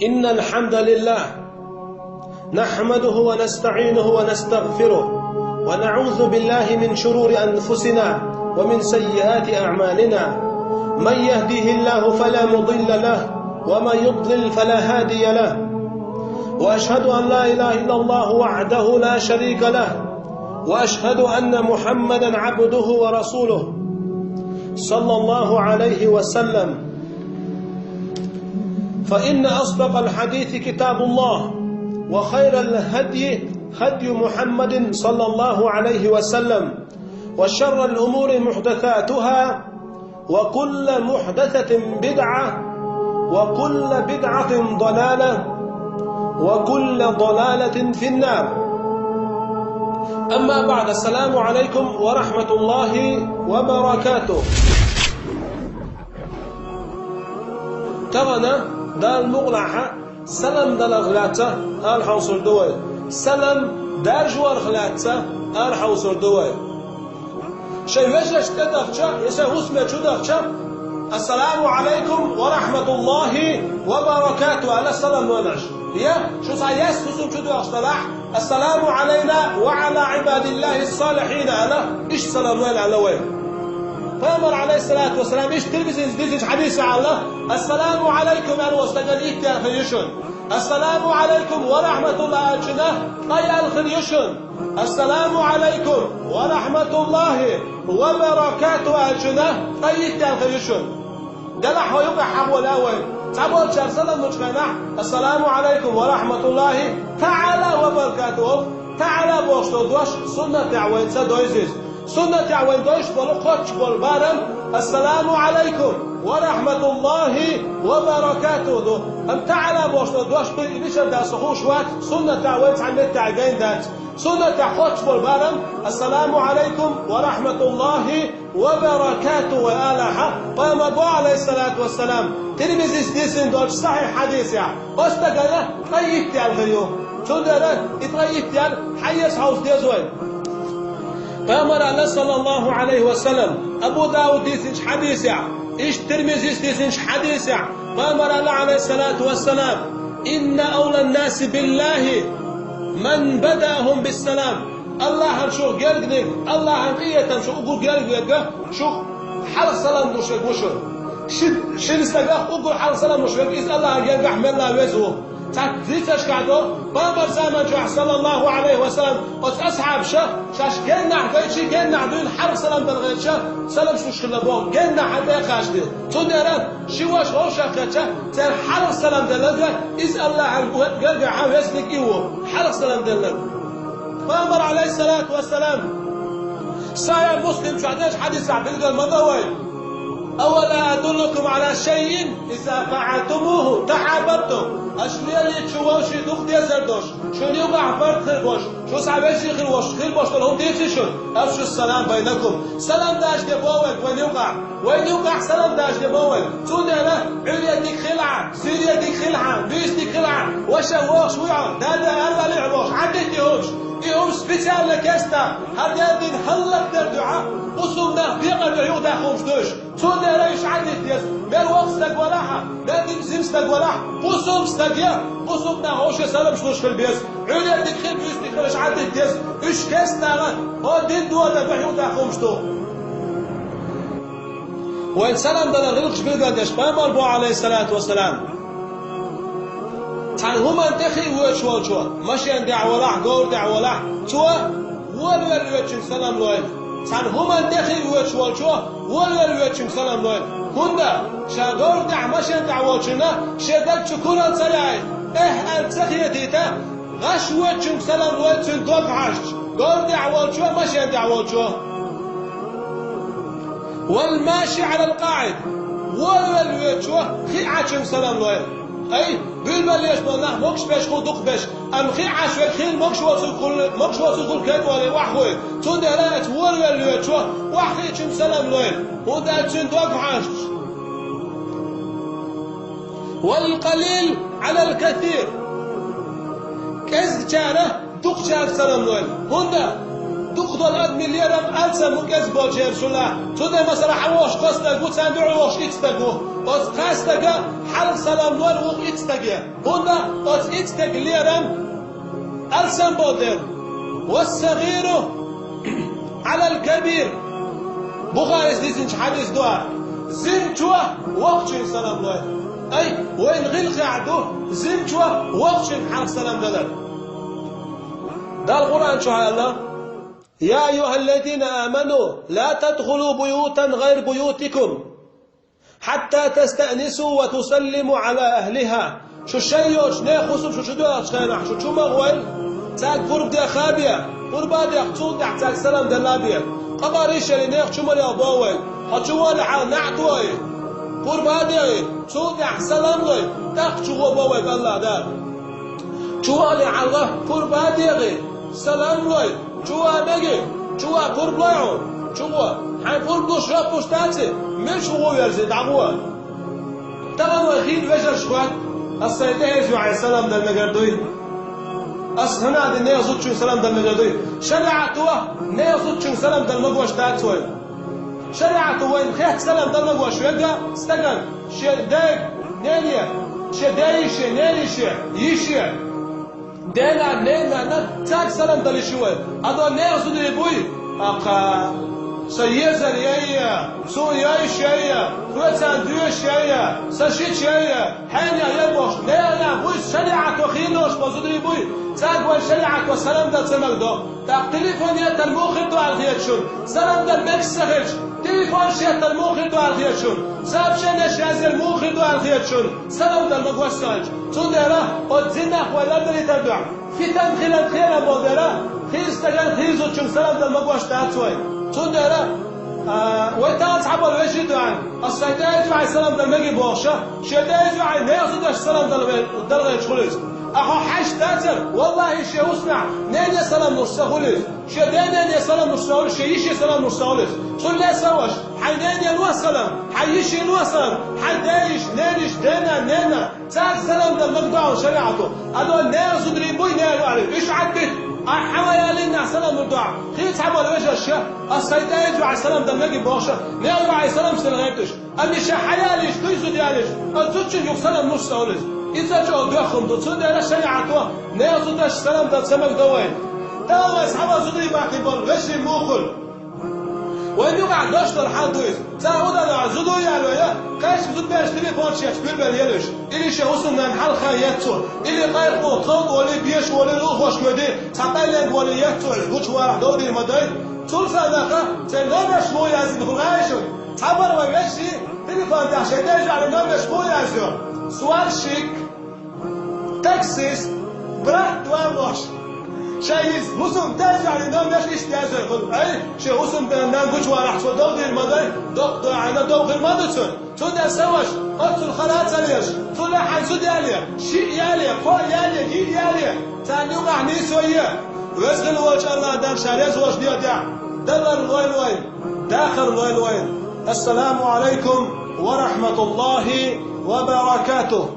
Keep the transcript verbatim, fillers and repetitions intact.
إن الحمد لله نحمده ونستعينه ونستغفره، ونعوذ بالله من شرور أنفسنا ومن سيئات أعمالنا. من يهده الله فلا مضل له، ومن يضلل فلا هادي له. وأشهد أن لا إله إلا الله وحده لا شريك له، وأشهد أن محمدا عبده ورسوله، صلى الله عليه وسلم. فإن أصدق الحديث كتاب الله، وخير الهدي هدي محمد صلى الله عليه وسلم، وشر الأمور محدثاتها، وكل محدثة بدعة، وكل بدعة ضلالة، وكل ضلالة في النار. أما بعد، السلام عليكم ورحمة الله وبركاته. Тахана Дала мукъалахь салам даларх лаьцна ала хьовсур ду вай. Салам даржорх лаьцна ала хьовсур ду вай. Шайн вежаршна тӀедахча, я шайн хӀусаме чу дахча, «Ассаламу Ӏалайкум ва рахьматуллахӀи ва баракатухӀ» аьлла салам лойла уьш. Я шуьца яьсса хӀусам чу доьгӀуш далахь, «Ассаламу Ӏалайна ва Ӏала ӀибадиллахӀи ссалихьин» аьлла, иштта салам лойла аьлла вай. Пайхамара, Ӏалайхиссалату вассалам, иштта Тирмизис дийцинчу хьадисехь аьлла: «Ассаламу Ӏалайкум» аьлла волу стагана итт яьлла хир ю шуна. «Ассаламу Ӏалайкум ва рахьматуллахӀ» аьллачунна ткъе яьлла хир ю шуна. «Ассаламу Ӏалайкум ва рахьматуллахӀи ва баракатухӀ» аьллачунна ткъе итт яьлла хир ю шуна. Делахь хьо юкъахь хьахола вай. Цхьаболчара салам лучу хенахь, «Ассаламу Ӏалайкум ва рахьматуллахӀи таӀала ва баракатухӀу», «таӀала» бохуш долу дош суннатехь вайна ца дойзу иза. Суннатехь вайна дойуш болу кхоччуш болу барам «Ассаламу Ӏалайкум ва рахьматуллахӀи ва баракатухӀу» ду. Амма «таӀала» бохуш долу дош дуй, и мичара ду со хууш вац, суннатехь вайна цхьана меттехь гайна дац. Суннатехь кхоччуш болу барам «Ассаламу Ӏалайкум ва рахьматуллахӀи ва баракатухӀу» вай алахьа, Пайхамара боху, Ӏалайхиссалату вассалам, Тирмизис дийцина долчу сахьихь хьадисехь, оцу стагана ткъе итт яьлла хир ю. Цундела и ткъе итт яьлла хьан еза хьовса деза вай? Пайхамара аьлла, саллаллахӀу Ӏалайхи ва саллам, Абу Дауд дийцинчу хьадисехь, иштта Тирмизис дийцинчу хьадисехь, Пайхамара аьлла, Ӏалайхиссалату вассалам: «Инна авлан-наси биллахӀи ман бадаахӀум биссалам». Аллахьан шух гергниг, Аллахьан къинхетам шух уггар герга верг, шух хьалха салам луш верг ву шуна. Ши-, шина стагах уггар хьалха салам луш верг, иза Аллахьан гергахь мелла веза ву. Цхьацца дийцаршкахь ду, Пайхамаран заман чохь, саллаллахӀу Ӏалайхи ва саллам, оцу асхьабаша, шаьш геннахь гайчи, геннахь дуьйна хьалха салам дала гӀерташ, салам луш хилла боху, геннахь хьан тӀе а кхачдина. Цундела ши ваша вовшах кхетча, церан хьалха салам делларг, иза Аллахьан гергахь весниг и ву, хьалха салам делларг. Пайхамара, Ӏалайхиссалату вассалам, Сахьихь Муслим чохь дечу хьадисехь билгал ма до вай: «Авала адуллукум Ӏала шайин иза фаӀалтумуху тахьаббатум?» Аша лелийча вовшийн дукха дезар долуш, шуна юкъахь барт хир болуш, шу схьа везий хир волуш, хир болуш долу хӀума дийций шуна? «Афшу салам байнакум». Салам даш де боху вайга вайна юкъахь. Вайна юкъахь салам даш де боху вайга. Цундела Ӏуьйре дика хила хьан, суьйре дика хила хьан, буьйса дика хила хьан, ваша вогӀуш вуй хьо, дада ара валий хьо бохуш, Ӏаддитта и хӀумаш. И хӀумаш специально кестта, хьан деррина хӀаллакдер дуьхьа, бусулба нах бекъар дуьхьа юхадаьхна хӀумаш ду уьш. Цундела уьш Ӏаддитта деза. Мел воккха стаг валахь а, мел дика жима стаг валахь а, бусулба стаг я, бусулба нах вовшийн саламаш луш хила беза. Ӏуьйре дика хила, буьйса дика хила уьш Ӏаддитта деза. Уьш кестта, хӀо дин дода дуьхьа юхадаьхна хӀумаш ду. Вайн салам далар гӀиллакхаш билгалдеш Пайхамара боху, Ӏалайхиссалату вассалам: цхьана хӀуманна тӀе хиъна воьдуш волчо, машен тӀехь валахь, говра тӀехь валахь, цо волавелла воьдучуьнга салам лойла. Цхьана хӀуманна тӀе хиъна воьдуш волчо волавелла воьдучуьнга салам лойла. ХӀунда? Ша говра тӀехь, машен тӀехь волчунна шен даг чу куралла ца яийта, эхь аьлла ца хетийта, гӀаш воьдучуьнга салам лойла цуьнан дог хьаьжча, говра тӀехь волчо, машен тӀехь волчо. «Вал маши Ӏалал къаӀид», волавелла воьдучо хиъна Ӏачуьнга салам лойла. Ай, буьйлабелла еш болу нах могуш беш хуьлу дукхахберш, амма хиъна Ӏаш верг хийла могуш воцург хуьлу, могуш воцург хуьлу кхетӀоле охьахуьйла. Цундела аьлча волавелла воьдучо охьахиъначуьнга салам лойла, хӀунда аьлча цуьнан дог хьаьжча. «Вал къалил Ӏалал касир», кӀезгачара дукхачаьрга салам лойла. ХӀунда? Дукха долу адамийн лерам алсам ву кӀезиг болчеран шуна. Цундела, масала, хьан вохуш кхо стаг ву, царна дуьхьал вохуш итт стаг ву. Оцу кхаа стага хьалха салам лойла вукху итт стаге. ХӀунда оцу итт стеган лерам алсам болу дела. «ВассагӀиру Ӏалал кабир». Бухарис дийцинчу хьадис дуьхьа. Зинчо воккхачуьнга салам лой. Ай, вайна гӀиллакхехь ду, зинчо воккхачуьнга хьалха салам далар. Дала Къуръан чохь аьлла: «Я айюхаллазина аману, ла тадхулу буютан гӀайра буютикум, хьатта тастаънису ва тусаллиму Ӏала ахлиха». Шу шайн йоцуш нехан хӀусам шу чу доьлхучу хенахь, шу чу ма гӀойла, цаьрга пурба дехха а бе, пурба а дехка, цул тӀаьхьа цаьрга салам делла а бе. Къа-къа йиш яле, нехан чу ма леха боху вайга. Хьо чу вале, хьалха наӀ тохий, пурба а дехий, цул тӀаьхьа салам лой, тӀаккха чу гӀо боху вайга АллахӀ Дала. Чу вале, хьалха пурба а дехий, салам лой. Чу ван меге, чу ван пурба лой хьуна, чу гӀо. Хьайн пурба луш жоп луш даций, мила чу гӀо верзий, дӀагӀо. Тахана вай хийла вежаршка хоьтту: «Ас сайн тӀе эза юьхье салам дала мегар дуй? Ас хӀунда а ди нехан зудчуьнга салам дала мегар дуй?» ШариӀато нехан зудчуьнга салам дала магош дац вай. ШариӀато вайна хетта салам дала магош верг стагана, шен дега, нене, шен ден йише, ненан йише, йише. Дена, ненана, цаьрга салам дала йиш ю вай. Ада нехан зударий буй? Акха, сан езар яй я, суна йойуш яй я, хьоьцарна доьшуш яй я, сан шича яй я, хьенех яй бохуш, нехан буй, шариӀато хийла долуш болу зударий буй? Цаьрга вай шариӀато салам дала ца магадо. ТӀаккха телефон еттар муха хир ду аьлла хета шуна? Салам дала мегаш ца хилча, телефон еттар муха хир ду аьлла хета шуна? Сообщенеш язъяр муха хир ду аьлла хета шуна? Салам дала магош ца хилча. Цундела оцу зинах вай лардалийтар дуьхьа, фитан хилар кхерам болу дела, хийра стагана хийра зудчуьнга салам дала магош дац вай. Цундела, а, вай тахана цхьаболу вешин дуьхьа, ас сайн тӀе эза юьхье салам дала мегий бохуш, шен тӀе эза юьхье нехан зудчуьнга салам дала ве-, дала гӀерташ хуьлу иза. Ахьа хьаьжча дацара, валлахӀи, шен хӀусамехь нене салам луш ца хуьлу иза. Шен ден-нене салам луш ца хуьлу, шен йише салам луш ца хуьлу иза. Цундела, сан ваша, хьайн нене ло салам, хьайн йише ло салам, хьайн ден йиша, ненан йиша, дена, нена. Цаьрга салам дала магадо шариӀато. Ада нехан зударий буй, нехан юкъахь, уьш Ӏад бита. Ахьа хьан ван ялийна нах салам лур ду ахьа? Хийла цхьаболу вежарша, ас сайн тӀе эза юьхье салам дала мегий бохуш, нехан юкъахь салам дала гӀерташ. Амма ша хьан ялийча, дуй зуда ялийча, оцу зудчуьнга юха салам луш ца хуьлу иза. Иза чӀогӀа доьхна хӀума ду. Цундела шариӀато нехан зудчуьнга салам дала ца магадо вайна. Тахана вай цхьаболу зударий баттий болу вешин муха хуьлу? Вайна юкъахь дош долу хьал ду иза. Цара хӀун дара, зуда яло я, кхечу зудбераш телефон етташ буьрбелла елуьш. Или шен хӀусамнанна хьалха хан етта цо, или къайла тховда волий, беша волий, лулахошка воьдий, цхьа къайленга волий етта цо, иза гучувалахь довдийр ма дай. Цул сов нах, церан номерш муха яздина хуьлу шуна? Цхьабарх вайн вешин телефон тӀехь шайн ден эза юьхьера номерш муха язйо? Сварщик, таксист, брат, два бохуш. Шайн иза хӀусамнанна эза юьхьера номерш иштта язйо хуьлу. Ай, шен хӀусамнанна гучувалахь цо довдийр ма дай, доккха доӀанна дов хир ма ду цунна. Цундела, сан ваша, оццул хала а ца лелаш, цул а хьайн зуда яле, шиъ яле, кхоъ яле, йиъ яле, царна юкъахь нийсо е. Веза хилла волчу АллахӀ Дала Ша реза волчу дегӀан тӀехь далар лойла вайна, дахар лойла вайна. Ассаламу Ӏалайкум ва рахьматуллахӀи ва баракатухӀ.